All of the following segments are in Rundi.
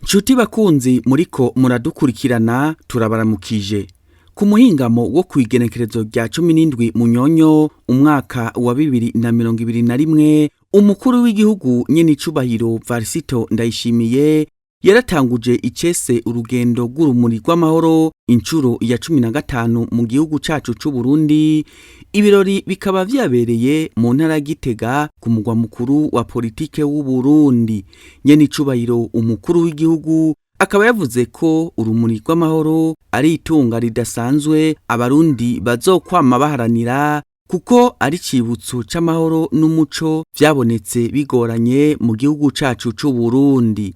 Nshuti bakunzi muriko muradukurikirana, turabaramukije. Ku muhingamo wo kw'igenekerezo rya 17 Munyonyo umwaka wa 2021, umukuru w'igihugu nyenicubahiro Varisito Ndayishimiye yaratanguje icese urugendo rw'urumuri rw'amahoro incuro ya 15 mu gihugu cacu c'Uburundi. Ibirori bikaba vyabereye mu ntara ya Gitega, ku mugwa mukuru wa politike w'Uburundi. Nyenicubahiro umukuru w'igihugu akaba yavuze ko urumuri rw'amahoro ari itunga ridasanzwe Abarundi bazokwama baharanira, kuko ari icibutso c'amahoro n'umuco vyabonetse bigoranye mu gihugu cacu c'Uburundi.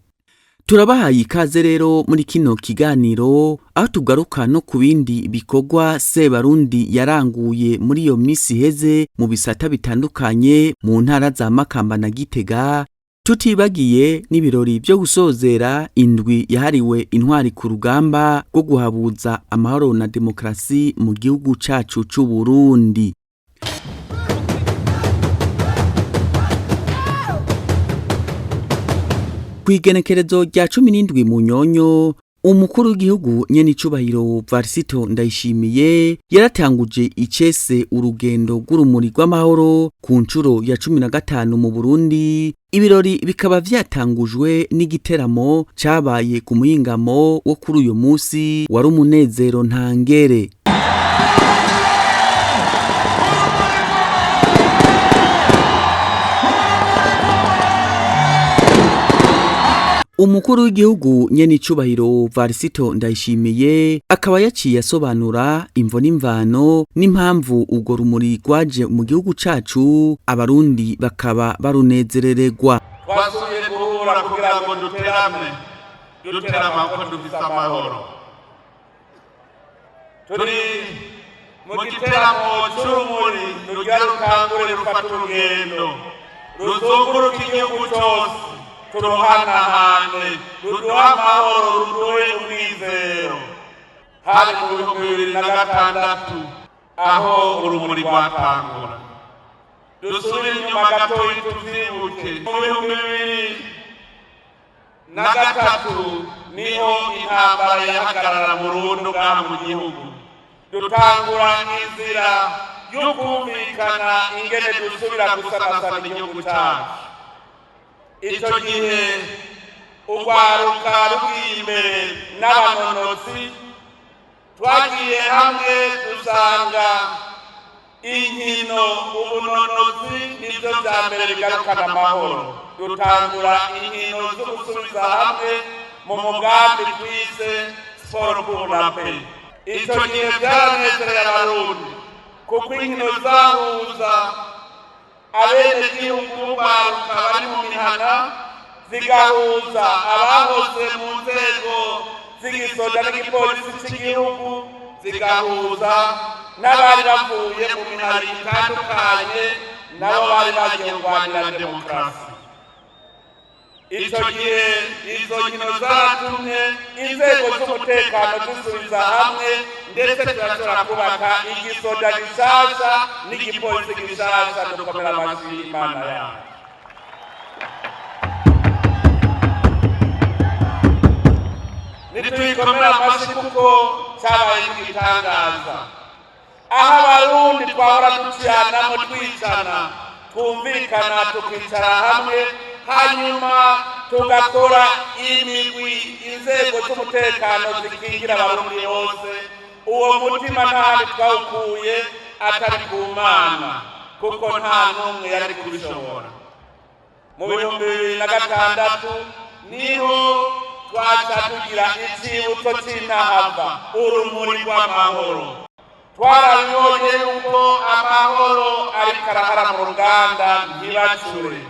Turabahaye ikaze rero muri kino kiganiro, aho tugaruka no ku bindi bikorwa Sebarundi yaranguye muri iyo misi iheze mu bisata bitandukanye mu ntara za Makamba na Gitega, tutibagiye n'ibirori vyo gusozera indwi yahariwe intwari ku rugamba rwo guhabuza amahoro na demokarasi mu gihugu cacu c'Uburundi. Kw'igenekerezo rya 17 Munyonyo, umukuru w'igihugu nyenicubahiro Varisito Ndayishimiye yaratanguje icese urugendo rw'urumuri rw'amahoro ku ncuro ya 15 mu Burundi. Ibirori bikaba vyatangujwe n'igiteramo cabaye ku muhingamo wo kuri uyu musi, wari umunezero ntangere. Umukuru w'igihugu nyenicubahiro Varisito Ndayishimiye akaba yaciye asobanura imvo n'imvano n'impamvu urwo rumuri rwaje mu gihugu cacu, Abarundi bakaba barunezerererwa. Twasubiye guhura kugira ngo duterame, duterama kuko dufise amahoro. Turi mu giteramo c'urumuri rugira rutangure rufata urugendo ruzunguruka igihugu cose, turuhanahane, ruduha amahoro, ruduhe umwizero. Hari mu 2006 aho urumuri rwatangura. Dusubire inyuma gatoyi tuvyibuke: mu 2003 niho intambara yahagarara burundu ngaha mu gihugu, dutangura inzira y'ukumvikana ingene dusubira gusanasana igihugu cacu. Ico gihe urwaruka rugiye imbere n'abanonotsi twagiye hamwe, dusanga inkino, ubunonotsi nivyo vya mbere bigarukana amahoro. Dutangura inkino zo gusubiza hamwe mu mugambi twise "Sport pour la paix". Ico gihe vyaranezereye Abarundi, kuko inkino zahuza abenegihugu b'urwaruka bari mu mihana, zigahuza abahoze mu nzego z'igisoda n'igipolisi c'igihugu, zigahuza n'abari bavuye mu mihari itandukanye, nabo bari bagiye kurwanira demokarasi. Ico gihe izo nkino zaratumye inzego z'umutekano zisubiza hamwe, ndetse turashobora kubaka igisoda gishasha n'igipolisi gishasha. Dukomera amashyi Imana yacu. Nituyikomera amashyi kuko cyabaye nk'igitangaza, aho Abarundi twahora duciranamo, twicana, twumvikana, tukicara hamwe, hanyuma tugakora imigwi, inzego z'umutekano zikingira Abarundi bose. Uwo mutima ntahandi twawukuye atari ku Mana, kuko nta n'umwe yari kubishobora. Mu 2006 niho twaca tugira icibutso c'intahava, urumuri rw'amahoro. Twarabibonye yuko amahoro ariko arahara mu ruganda ntibacure.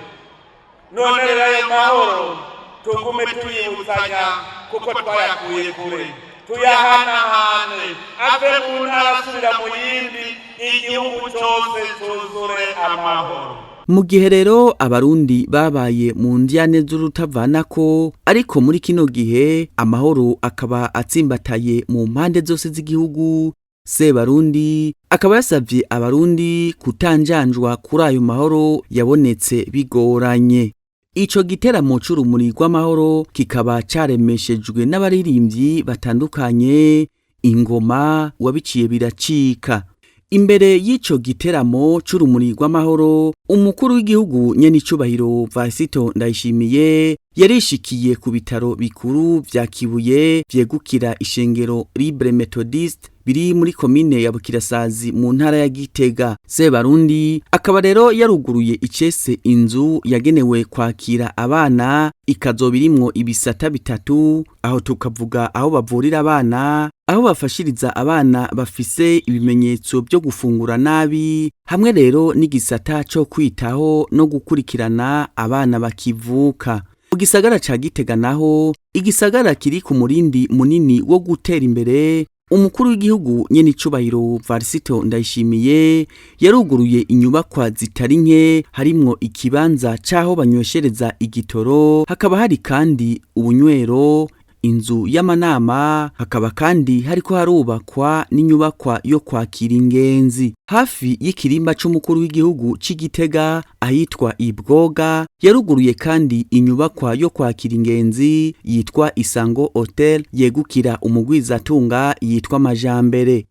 None rero ayo mahoro tugume tuyibutsanya, kuko twayakuye kure, tuyahanahane, ave mu ntara asubira mu yindi, igihugu cose cuzure amahoro. Mu gihe rero Abarundi babaye mu ndyane z'urutavanako, ariko muri kino gihe amahoro akaba atsimbataye mu mpande zose z'igihugu, Sebarundi akaba yasavye Abarundi kutanjanjwa kuri ayo mahoro yabonetse bigoranye. Ico giteramo c'urumuri rw'amahoro kikaba caremeshejwe n'abaririmbyi batandukanye, ingoma wabiciye biracika. Imbere y'ico giteramo c'urumuri rw'amahoro, umukuru w'igihugu nyenicubahiro Varisito Ndayishimiye yarishikiye ku bitaro bikuru vya Kibuye vyegukira ishengero Libre Methodiste biri muri komine ya Bukirasazi mu ntara ya Gitega. Sebarundi akaba rero yaruguruye icese inzu yagenewe kwakira abana, ikazoba irimwo ibisata bitatu, aho tukavuga aho bavurira abana, aho bafashiriza abana bafise ibimenyetso byo gufungura nabi, hamwe rero n'igisata co kwitaho no gukurikirana abana bakivuka. Mu gisagara ca Gitega naho, igisagara kiri ku murindi munini wo gutera imbere, umukuru w'igihugu nyenicubahiro Varisito Ndayishimiye yaruguruye inyubakwa zitari nke, harimwo ikibanza c'aho banyweshereza igitoro, hakaba hari kandi ubunywero, inzu y'amanama, hakaba kandi hariko harubakwa n'inyubakwa yo kwakira ingenzi. Hafi y'ikirimba c'umukuru w'igihugu c'i Gitega ahitwa Ibwoga, yaruguruye kandi inyubakwa yo kwakira ingenzi yitwa Isango Hotel yegukira umugwizatunga yitwa Majambere.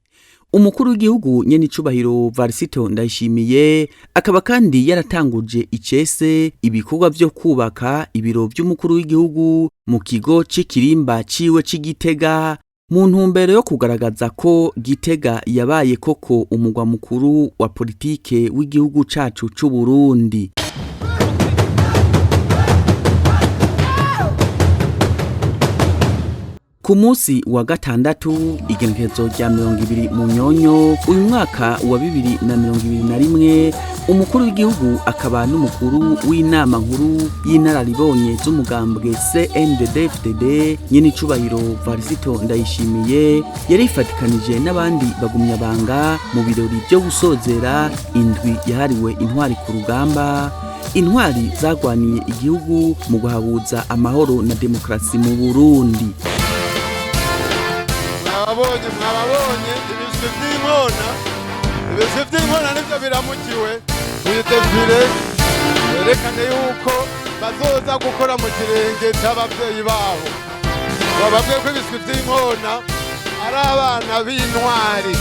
Umukuru w'igihugu nyenicubahiro Varisito Ndayishimiye akaba kandi yaratanguje icese ibikorwa vyo kubaka ibiro vy'umukuru w'igihugu mu kigo c'ikirimba ciwe c'i Gitega, mu ntumbero yo kugaragaza ko Gitega yabaye koko umugwa mukuru wa politike w'igihugu cacu c'u Burundi. Ku munsi wa gatandatu, igenekerezo rya 20 Munyonyo uyu mwaka wa 2021, umukuru w'igihugu akaba n'umukuru w'inama nkuru y'inararibonye z'umugambwe CNDD-FDD nyenicubahiro Varisito Ndayishimiye yarifatikanije n'abandi bagumyabanga mu birori vyo gusozera indwi yahariwe intwari ku rugamba, intwari zagwaniye igihugu mu guhabuza amahoro na demokarasi mu Burundi. Mwababonye, mwababonye ibiswi by'inkona, ibiswi by'inkona nivyo biramukiwe iyi défilé, yerekane yuko bazoza gukora mu kirenge c'abavyeyi babo. Bababwiye ko ibiswi by'inkona ari abana b'intwari,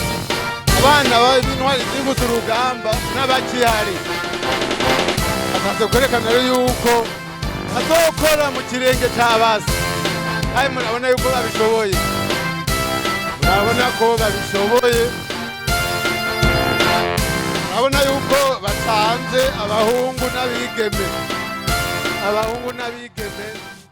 abana b'intwari zibutse urugamba n'abakihari. Ashatse kwerekana rero yuko bazokora mu kirenge c'abasi, kandi murabona yuko babishoboye, murabona ko babishoboye, murabona yuko batanze abahungu n'abigeme, abahungu n'abigeme.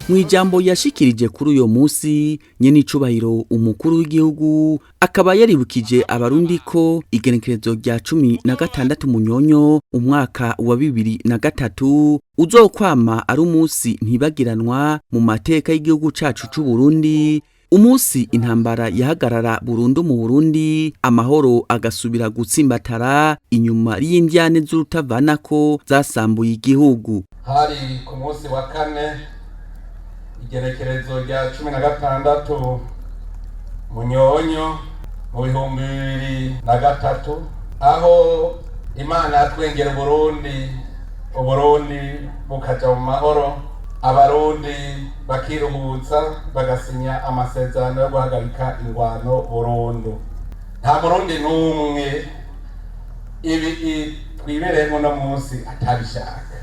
Mu ijambo yashikirije kuri uyo munsi, nyenicubahiro umukuru w'igihugu akaba yaribukije abarundi ko igenekerezo rya 16 Munyonyo umwaka wa 2003 uzokwama ari umunsi ntibagiranwa mu mateka y'igihugu cacu c'u Burundi, umunsi intambara yahagarara burundu mu Burundi, amahoro agasubira gutsimbatara inyuma y'indyane z'urutavanako zasambuye igihugu. Hari ku munsi wa kane, igenekerezo rya 16 Munyonyo mu 2003, aho Imana yatwengera Uburundi, Uburundi bukaja mu mahoro, abarundi bakiruhutsa, bagasinya amasezerano yo guhagarika ingwano burundu. Nta murundi n'umwe ibi twibereyemo uno munsi atabishaka,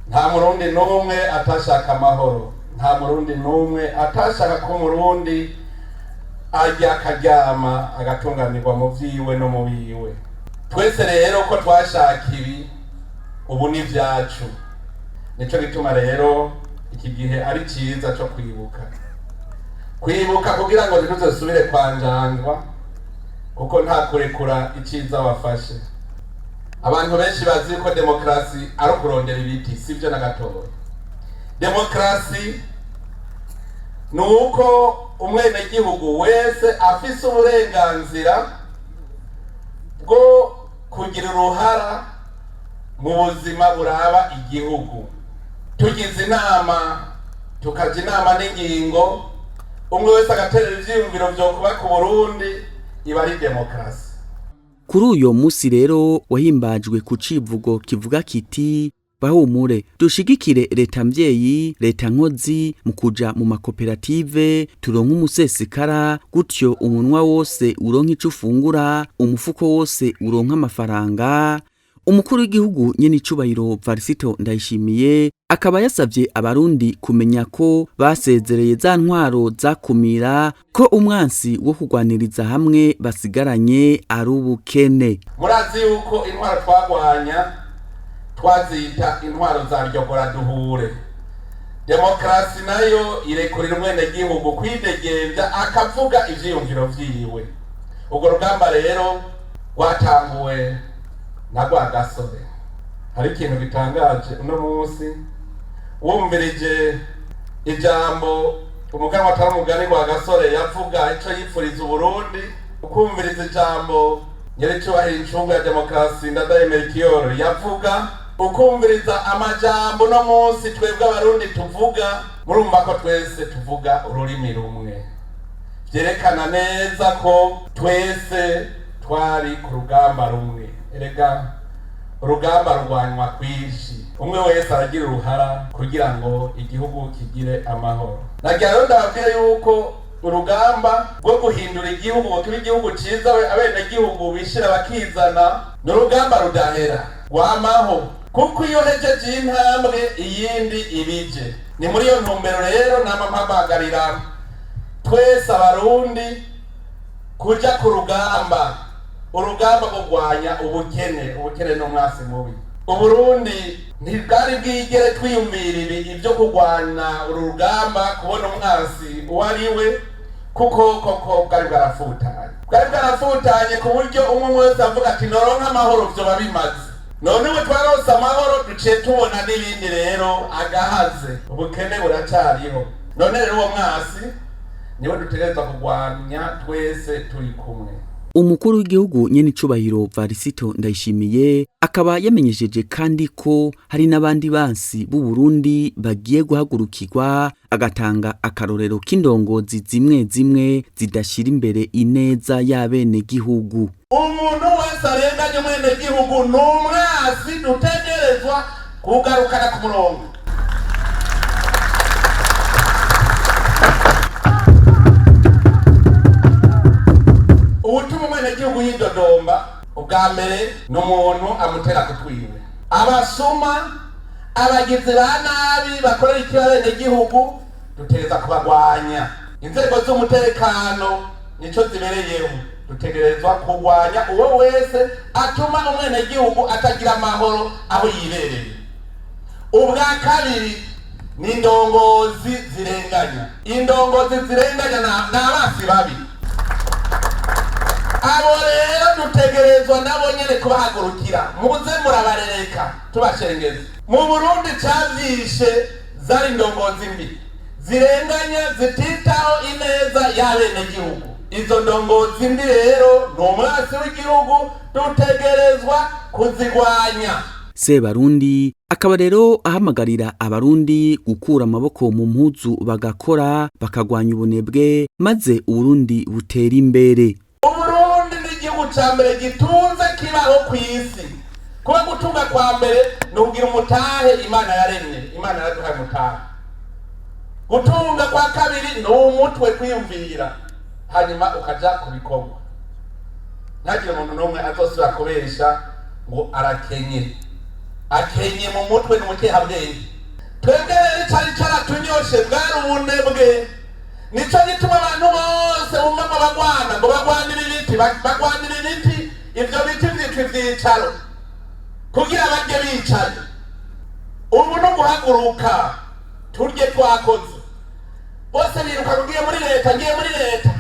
nta murundi n'umwe atashaka amahoro, nta murundi n'umwe atashaka ko umurundi arya akaryama agatunganirwa mu vyiwe no mu biwe. Twese rero ko twashaka ibi, ubu ni vyacu. Nico gituma rero iki gihe ari ciza co kwibuka, kwibuka kugira ngo ntituzosubire kwanjangwa, kuko nta kurekura iciza wafashe. Abantu benshi bazi ko demokarasi ari ukurondera ibiti, sivyo na gatoya. Demokarasi ni uko umwenegihugu wese afise uburenganzira bwo kugira uruhara mu buzima buraba igihugu. Tugize inama, tukaja inama n'ingingo, umwe wese agaterera ivyiyumviro vyo ku Burundi, iba ari demokarasi. Kuri uyo munsi rero wahimbajwe ku civugo kivuga kiti: Bahumure, dushigikire leta mvyeyi, leta nkozi mu kuja mu makoperative, turonke umusesekara, gutyo umunwa wose uronke ico ufungura, umufuko wose uronke amafaranga. Umukuru w'igihugu nyene icubahiro Varisito Ndayishimiye akaba yasavye abarundi kumenya ko basezereye za ntwaro zakumira, ko umwansi wo kugwaniriza hamwe basigaranye ari ubukene. Murazi yuko intwaro twagwanya twazita intwaro za ryogora duhure. Demokarasi nayo irekurira umwenegihugu kwidegembya akavuga ivyiyumviro vyiwe. Urwo rugamba rero rwatanguwe na Rwagasore. Hari ikintu gitangaje uno munsi, wumvirije ijambo umuganwa atari umugani Rwagasore yavuga ico yipfuriza Uburundi, ukumviriza ijambo nyiricubahiro incungu ya demokarasi Ndadaye Melchior yavuga, ukumviriza amajambo uno munsi twebwe abarundi tuvuga, murumva ko twese tuvuga ururimi rumwe, vyerekana neza ko twese twari ku rugamba rumwe. Erega urugamba rurwanywa kwinshi, umwe wese aragira uruhara kugira ngo igihugu kigire amahoro. Nagira rero ndababwire yuko urugamba rwo guhindura igihugu ngo kibe igihugu ciza, abenegihugu bishira bakizana, ni urugamba rudahera rwamaho, kuko iyo uhejeje intambwe iyindi ibije. Ni muri iyo ntumbero rero nama mpamagarira twese abarundi kuja ku rugamba, urugamba rwo kurwanya ubukene. Ubukene ni umwasi mubi. Uburundi ntibwari bwigere twiyumvira ibi ibyo kurwana uru rugamba, kubona umwasi uwo ari we, kuko koko bwari bwarafutanye, bwari bwarafutanye ku buryo umwe wese avuga ati noronka amahoro vyoba bimaze. None ubu twarose amahoro, duciye tubona n'ibindi rero agahaze, ubukene buracariho. None rero uwo mwasi niwe dutegerezwa kurwanya twese turi kumwe. Umukuru w'igihugu nyene icubahiro Varisito Ndayishimiye akaba yamenyesheje kandi ko hari n'abandi bansi b'u Burundi bagiye guhagurukirwa, agatanga akarorero k'indongozi zimwe zimwe zidashira imbere ineza y'abenegihugu. Umuntu wese arenganye umwenegihugu ni umwasi dutegerezwa kugarukana ku murongo. Uwutuma umwenegihugu yidodomba ubwa mbere ni umuntu amutera kutwiwe. Abasuma, abagizi ba nabi bakorera ikibi abenegihugu, dutegereza kubagwanya. Inzego z'umutekano nico zibereyeho, dutegerezwa kurwanya uwo wese atuma umwenegihugu atagira amahoro aho yibereye. Ubwa kabiri ni indongozi zirenganya. Indongozi zirenganya ni abasi babi. Abo rero dutegerezwa nabo nyene kubahagurukira, muze murabarereka tubashengeze. Mu Burundi cavyishe zari indongozi mbi zirenganya, zititaho ineza y'abenegihugu. Izo ndongozi mbi rero ni umwasi w'igihugu, dutegerezwa kuzigwanya. Sebarundi akaba rero ahamagarira abarundi gukura amaboko mu mpuzu, bagakora, bakagwanya ubunebwe, maze Uburundi butera imbere. Uburundi ni igihugu ca mbere gitunze kibaho ku isi. Kuba gutunga kwa mbere ni ukugira umutahe Imana yaremye, Imana yaraduhaye umutahe. Gutunga kwa kabiri ni umutwe, kwiyumvira, hanyuma ukaja ku bikorwa. Ntagire umuntu n'umwe azosubira kubesha ngo arakenye. Akenye mu mutwe, ni umukehabwenge. Twebwe rero icari caratunyoshe bwari ubunebwe. Nico gituma abantu bose bumva ngo bagwana, ngo bagwanira ibiti, bagwanira ibiti. Ivyo biti vyitwa ivyicaro kugira barye bicaye. Ubu no guhaguruka turye twakoze. Bose biruka ngo ngiye muri leta, ngiye muri leta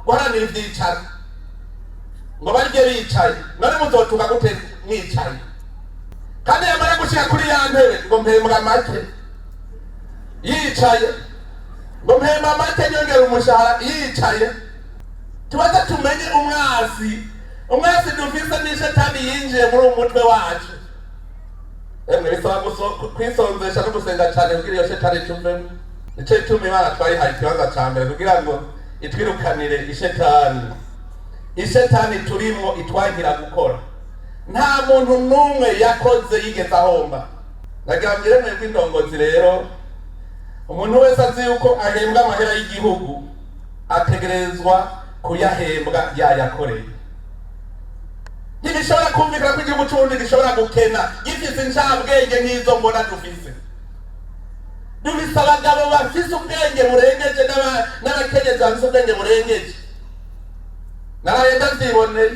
guharanira ivyicaro ngo barye bicaye. None muzotuka gute mwicaye? Kandi yamara gushika kuri ya ntebe ngo mpembwa make yicaye, ngo mpemba make nyongera umushahara yicaye. Tubaze tumenye umwasi. Umwasi dufise ni shetani yinjiye muri uwo mutwe wacu. Emwe, bisaba kwisonzesha no gusenga cyane kugira iyo shetani tuvemo. Nico gituma Imana twayihaye ikibanza ca mbere kugira ngo itwirukanire ishetani. Ishetani turimwo itwangira gukora. Nta muntu n'umwe yakoze yigeze ahomba. Nagira mbwire mwebwe indongozi rero, umuntu wese azi yuko ahembwa amahera y'igihugu ategerezwa kuyahembwa yayakoreye. Ntibishobora kumvikana ko igihugu c'Uburundi gishobora gukena gifise incabwenge nk'izo mbona dufise. Dufise abagabo bafise ubwenge burengeje n'abakenyezi bafise ubwenge burengeje. Naraye ndavyiboneye.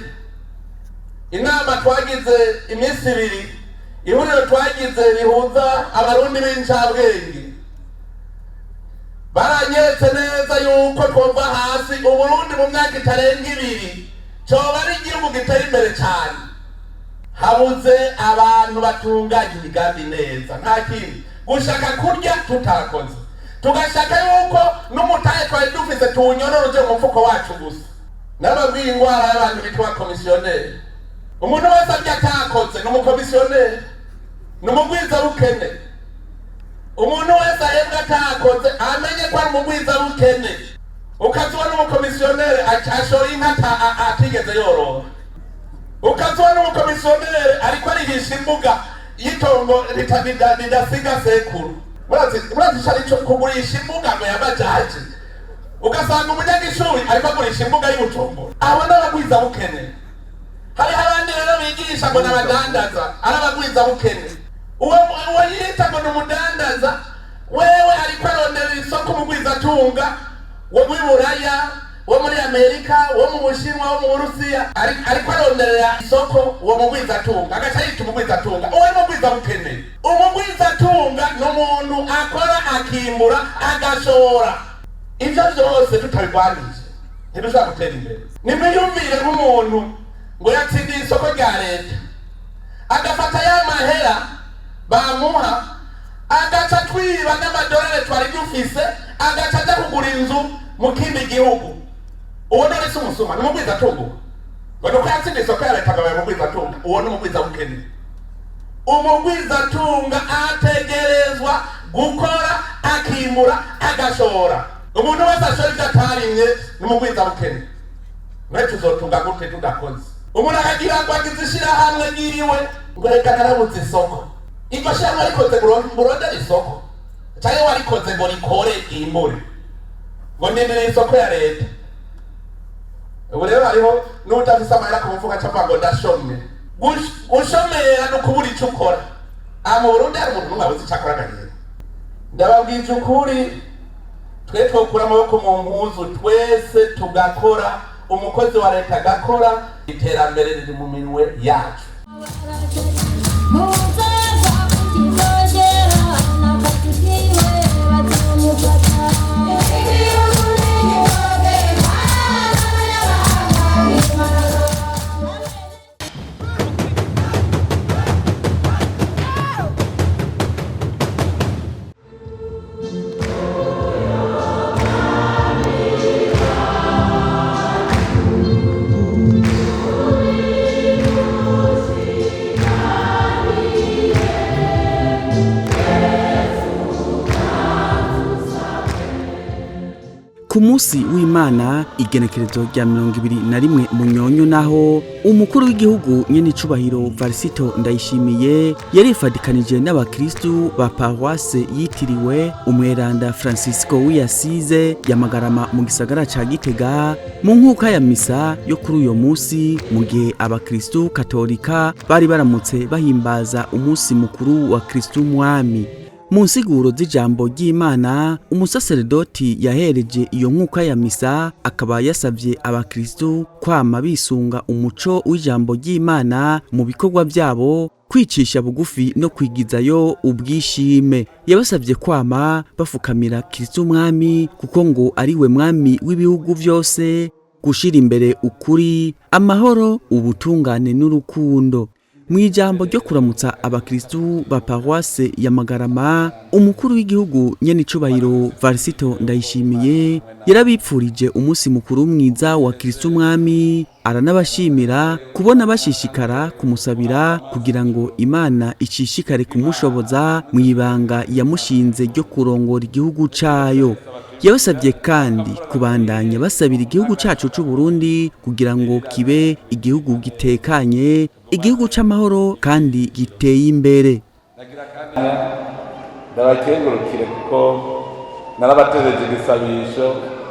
Inama twagize iminsi ibiri, ihuriro twagize rihuza Abarundi b'incabwenge, baranyeretse neza yuko twova hasi Uburundi mu myaka itarenga 2 coba ari igihugu giteye imbere cane. Habuze abantu batunganya imigambi neza, nta kindi. Gushaka kurya tutakoze, tugashaka yuko n'umutahe twari dufise tuwunyorora uje mu mufuko wacu gusa. Nababwiye ingwara y'abantu bitwa komisiyoneri. Umuntu wese arya atakoze ni umukomisiyoneri, ni umugwizabukene. Umuntu wese ahembwa atakoze amenye ko ari umugwizabukene. Ukazibona umukomisiyoneri ashora inka atigeze yorora. Ukazibona umukomisiyoneri ariko arihisha imbuga y'itongo ridasiga sekuru. Murazi ico arico kugurisha imbuga ngo yamajaji. Ugasanga umunyagishuri ariko agurisha imbuga y'Ubujumbura. Abo n'abagwizabukene. Hariho abandi rero bigisha ngo n'abadandaza, ari abagwizabukene. Uwo yita ngo ni umudandaza, wewe ariko arondera isoko umugwizatunga wo muri Buraya, wo muri Amerika, wo mu Bushinwa, wo mu Burusiya, ariko aronderera isoko uwo mugwizatunga, agaca yita umugwizatunga. Uwo ni umugwizabukene. Umugwizatunga ni umuntu akora akimbura agashora. Ivyo vyose tutabigwanije ntidushobora gutera imbere. Nimwiyumvire nk'umuntu ngo yatsindiye isoko rya leta, agafata ya mahera bamuha, agaca twiba n'amadolari twari dufise, agaca aja kugura inzu mu kindi gihugu. Uwo none si umusuma, ni umugwizatunga. Ngo nuko yatsindiye isoko ya leta akabaye umugwizatunga, uwo ni umugwizabukene. Umugwizatunga ategerezwa gukora akimbura agashora. Umuntu wese ashora ivyo atarimye ni umugwizabukene. Mwe tuzotunga gute tudakoze? Umuntu akagira ngo agize ishirahamwe ryiwe, ngo reka narabuze isoko. Iryo shirahamwe rikoze ngo murondere isoko, canke warikoze ngo rikore ryimbure, ngo ndindiriye isoko ya leta. Ubu rero hariho n'utafise amahera ku mufuka aca avuga ngo ndashomye. Gushomera ni ukubura ico ukora. Aha mu Burundi hari umuntu n'umwe abuze ico akora agahera. Ndababwije ukuri, twe twokura amaboko mu mpuzu twese tugakora, umukozi wa leta agakora, iterambere riri mu minwe yacu. Ku munsi w'Imana igenekerezo rya 21 Munyonyo, naho umukuru w'igihugu nyenicubahiro Varisito Ndayishimiye yarifadikanije n'abakristu ba paroisse yitiriwe umweranda Francisco w'Iyasize ya Magarama mu gisagara ca Gitega mu nkuka ya misa yo kuri uyo munsi, mu gihe abakristu katolika bari baramutse bahimbaza umunsi mukuru wa Kristu Mwami. Mu nsiguro z'ijambo ry'Imana umusaseredoti yahereje iyo nkuka ya misa akaba yasavye abakristu kwama bisunga umuco w'ijambo ry'Imana mu bikorwa vyabo, kwicisha bugufi no kwigizayo ubwishime. Yabasavye kwama bafukamira Kristu Mwami, kuko ngo ariwe Mwami w'ibihugu vyose, gushira imbere ukuri, amahoro, ubutungane n'urukundo. Mu ijambo ryo kuramutsa abakristu ba paroisse ya Magarama, umukuru w'igihugu nyenicubahiro Varisito Ndayishimiye yarabipfurije umunsi mukuru mwiza wa Kristu Mwami, aranabashimira kubona bashishikara kumusabira kugira ngo Imana icishikare kumushoboza mu ibanga yamushinze ryo kurongora igihugu cayo. Yabasabye kandi kubandanya basabira igihugu cacu c'u Burundi kugira ngo kibe igihugu gitekanye, igihugu c'amahoro kandi giteye imbere. Ndabakengurukire kuko narabatereje igisabisho,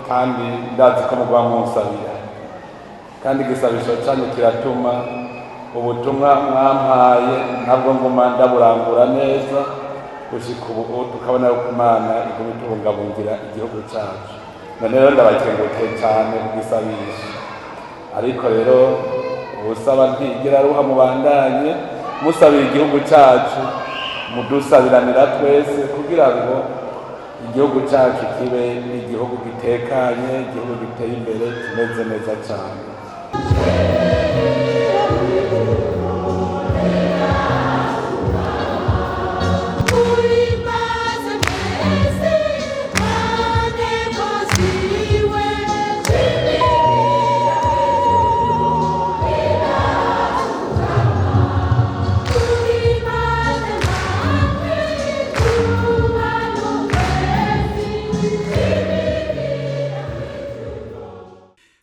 kandi ndazi ko mugwa munsabira, kandi igisabisho cyanyu kiratuma ubutumwa mwampaye ntabwo nguma ndaburangura neza gushika ubu, tukabona yuko Imana iguma itubungabungira igihugu cyacu. None rero ndabakengurukiye cyane kugisabisha, ariko rero ubusaba ntigira ruha. Mubandanye musabira igihugu cyacu, mudusabiranira twese kugira ngo igihugu cyacu kibe igihugu gitekanye, igihugu giteye imbere, kimeze neza cyane.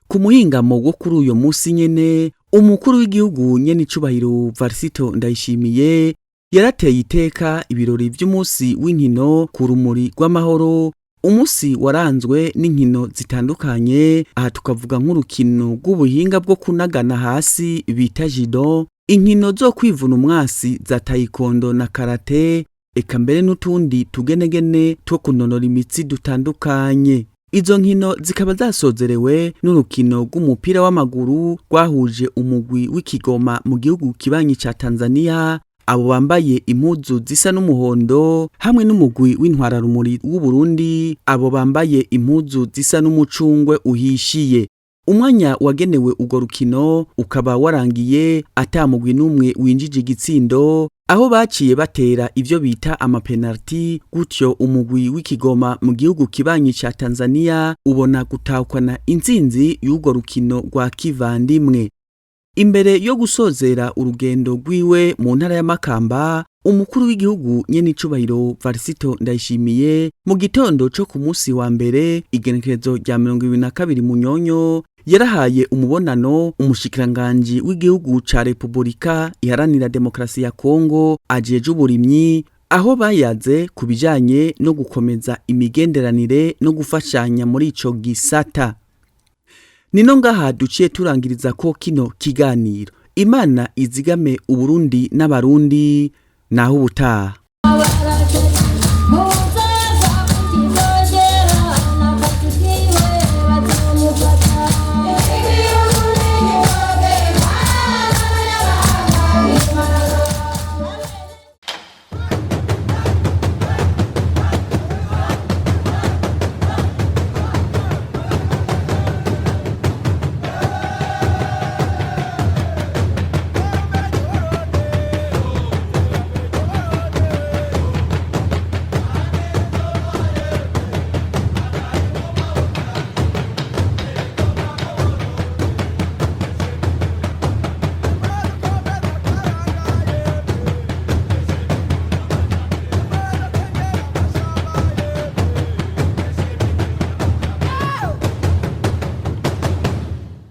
Ku muhingamo wo kuri uyo munsi nyene, umukuru w'igihugu nyene icubahiro Varisito Ndayishimiye yarateye iteka ibirori vy'umunsi w'inkino ku rumuri rw'amahoro, umunsi waranzwe n'inkino zitandukanye. Aha tukavuga nk'urukino rw'ubuhinga bwo kunagana hasi bita judo, inkino zo kwivuna umwasi za taekwondo na karate, eka mbere n'utundi tugenegene two kunonora imitsi dutandukanye. Izo nkino zikaba zasozerewe n'urukino rw'umupira w'amaguru rwahuje umugwi w'Ikigoma mu gihugu kibanyi ca Tanzania, abo bambaye impuzu zisa n'umuhondo, hamwe n'umugwi w'Intwararumuri w'u Burundi, abo bambaye impuzu zisa n'umucungwe uhishiye. Umwanya wagenewe urwo rukino ukaba warangiye ata mugwi n'umwe winjije igitsindo, aho baciye batera ivyo bita amapenaliti, gutyo umugwi w'Ikigoma mu gihugu kibanyi ca Tanzania ubona gutahukana intsinzi y'urwo rukino rwa kivandimwe. Imbere yo gusozera urugendo rwiwe mu ntara ya Makamba, umukuru w'igihugu nyene icubahiro Varisito Ndayishimiye mu gitondo co ku munsi wa mbere, igenekerezo rya 22 Munyonyo, yarahaye umubonano umushikiranganji w'igihugu ca Repubulika Iharanira Demokarasi ya Kongo ajeje uburimyi, aho bayaze ku bijanye no gukomeza imigenderanire no gufashanya muri ico gisata. Nino ngaha duciye turangiriza ko kino kiganiro. Imana izigame Uburundi n'Abarundi. Naho ubutaha. Mo